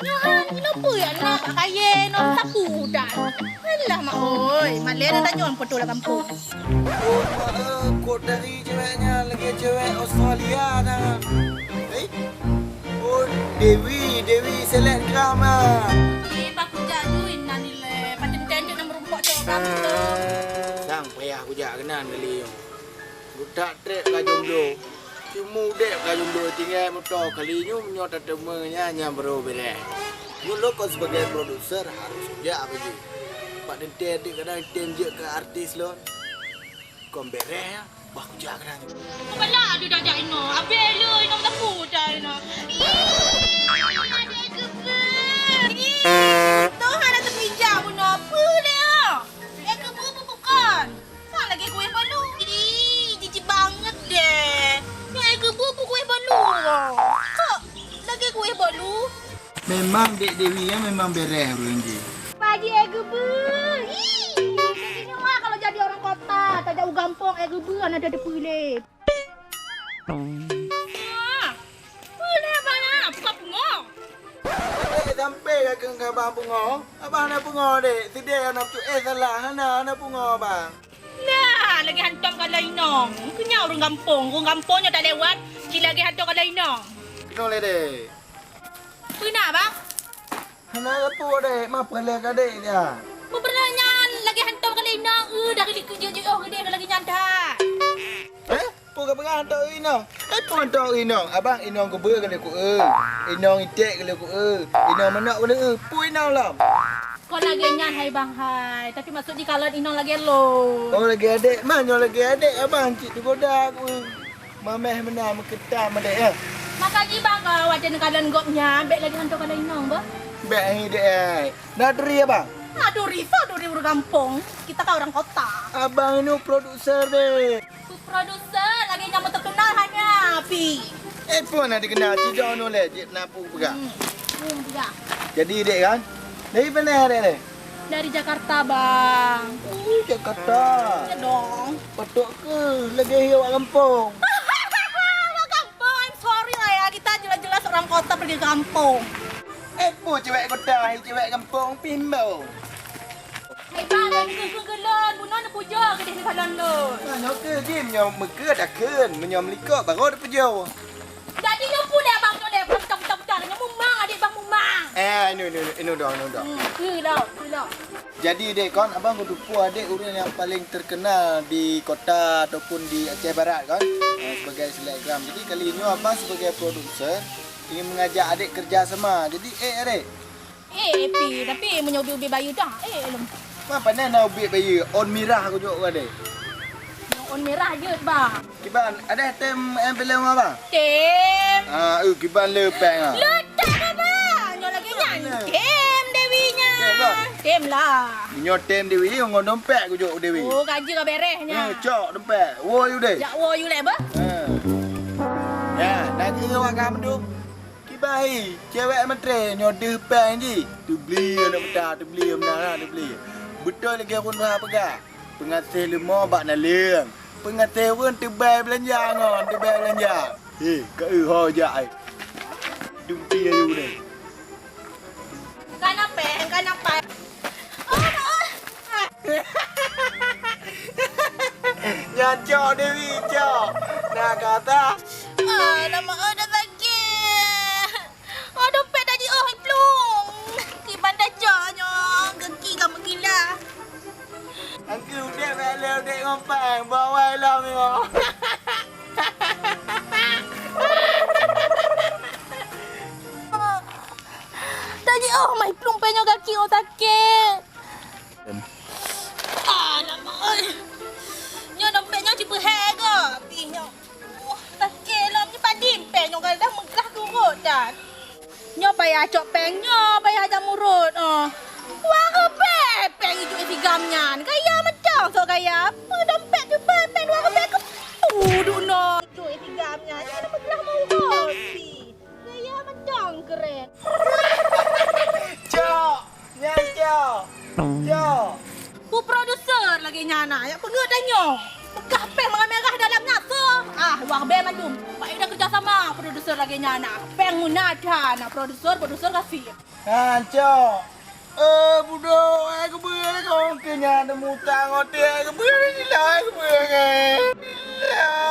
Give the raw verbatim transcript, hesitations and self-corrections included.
Nyoe, nyoe peue ya, na bak kayèe, nyoe sapu dan. Alah, mak oi, malèe na tanyoe foto lam gampông. Oh, mak, eh, kok dari ceweknya lagi cewek Australia dah. Eh? Oh, Dewi, Dewi selebgram ah. Eh, baku jadu innalillah. Paten tendek nama rumpok cowok kamu tu. Sang payah kujak keunan kali nyoe. Butak trek ka jomblo. Cuma udeb ka jomblo tinggai moto kali nyoe meunyoe tateumé nyan nyang baru bereh. Nyoe lôn kon sebagai produser harus kujak baju. Pak Dente adik kadang tem jeuet ke artis lôn. Kon bereh ya, bah kujak kadang. Bala ada dah jak ino. Abis le ino meuteupue dah ino. Ih, ada kebun. Ih, Tuhan ada teupijak bunoe. Peue le ah? Eh, kebun bukan. Kok lagèe kueh bolu? Ih, jijik banget deh. Nyoe ai keubeue peue kueh bolu? Kok lagèe kueh bolu? Memang Dek Dewi ya memang bereh ureueng jih. Pagi ai keubeue. Ih, jadi nyoe kalau jadi orang kota, tajak u gampông ai keubeue hana ada teupeu lé. Ah, boleh abang ah, buka pungo. Eh, sampai ka keu abang pungo? Abang hana pungo dek. Sideh hana peucuk eh salah, hana, hana pungo abang. Nah, lagèe hantom kala inong. Keu nyan ureueng gampông, ureueng gampông nyoe talewat, ci lagèe hantom kala inong. Keunoe lé dek. Peue na, Bang? Hana peue dek, ma peureulee ka dek nyan. Peue peureulee nyan lagèe hantom kala inong, eu, dari likot jeuet-jeuet oh geudeh lagèe nyan that. Eh? Peue ka peugah hantom inong? Eh, peue hantom inong? Abang inong keubeue ka lheueh ku eu. Inong iték ka lheueh ku eu. Inong manok ka lheueh eu. Peue inong lom? Kon lagèe nyan hai bang hai, tapi maksud jikalon inong lagèe lôn. Oh, lagèe adek mah, nyoe lagèe adek abang cit teugoda ku. Mameh meunan meukeutam adek, ya. Maka jibang ka watèe neukalon gobnyan, bèk lagèe hantom kalon inong bah. Bèk hai dek ai. Na turi abang? Na turi, soe turi ureueng gampông. Kita kan orang kota. Abang nyoe produser deh. Produser lagèe nyang meuteukeunan hanya pi. Eh, peue na dikenal, ci droeneuh lé jeuet na peue peugah. Hmm. Hmm, peugah. Jadi dek kan? Dari mana dek ni? Dari Jakarta, Bang. Oh, Jakarta. Ya dong. Patut ke lagèe hiwak gampông? Wak gampông, I'm sorry lah ya. Kita jelas-jelas orang kota pergi ke kampung. Eh, peue cewek kota, hai cewek gampông, pimbau. Hai bang, hai keu keu lôn, bunoe neupujoe keudeh neukalon lôn. Ah, nyoe keu jim nyoe meukeue dakheun, meunyoe meulikot baru neupujoe. Jadi nyoe peue deh abang nyoe leh, buta-buta-buta nyoe mumang adik bang mumang. Eh, inu, inu, inu dah, inu dah. Hmm, keu lôn, keu lôn. Jadi dek kon abang kuteupeu adik ureueng nyang paling terkenal di kota ataupun di Aceh Barat kan, eh, sebagai selebgram. Jadi kali nyoe abang sebagai produser ingin mengajak adik kerja sama. Jadi eh adik. Eh, pi, tapi meunyoe ubit-ubit bayeue dah, eh, lom. Mak pandai na ubit bayeue, on mirah kujok gadeh. On mirah jeuet, bang. Kiban, ada tem envelope ma, bang? Tem. Ah, eh, kiban le peng ah. Letak dah, bang. Nyoe lagèe nyan. Tem Dewi nyan. Tem, bang. Tem lah. Nyoe tem Dewi ngon dompet kujok Dewi. Oh, gaji ka bereh nyan. Eh, cok dompet. Wo you deh. Jak wo you leh, bah. Eh. Ya, lagi awak kamu tu. Kiban hai, cewek meutre nyoe deuh péng jih. Teubli aneuk meuta, teubli meunan, teubli. Beutôi lagèe ureueng tuha peugah, peungaséh leumo bak naleueng. Peungaséh ureueng teubai beulanja ngon teubai beulanja. He, ka eu ho jak ai. Dumpi ayu deh. Kana péng, kana péng. Oh, oh. Nyan cok Dewi, cok. Nak kata. Alamak, oh, dah sakit. Oh, dompet dah jiôh, iplong. Kiban dah cok nyoe, gaki ka meugila. Angki udép bèk lé udép ngon péng, bawai lom nyoe. Dah jiôh, mah iplong péng nyoe gaki, oh, sakit. Alamak, oi. Nyoe dompet nyoe jipeuhèe goe. Pih nyoe. Uh, sakét lom nyoe padum péng nyoe ka dah meuglah turot dan. Nyoe payah cok péng nyoe, payah jak murot. Oh. Dua ribèe péng ijuk sigam nyan. Gaya macam sok gaya. Apa dompet tu péng dua ribèe ke? Uh, dunoe. Ijuk sigam nyan. Nyoe dah meuglah murot. Pih. Gaya macam keren. Cok! Nyan cok! Cok! Pu produser lagèe nyan na, jak peugöt tanyoe. Peugah péng merah-merah dalam nyan, so. Ah, luar biasa mandum. Baik dah kerja sama. Ah, produser lagèe nyan na. Pèng meunan that na produser, produser kasih. Ha, cok. Eh, budo, eh, keubeue lé kong keu nyan mutang oté, eh, keubeue lé sila, eh, keubeue lé.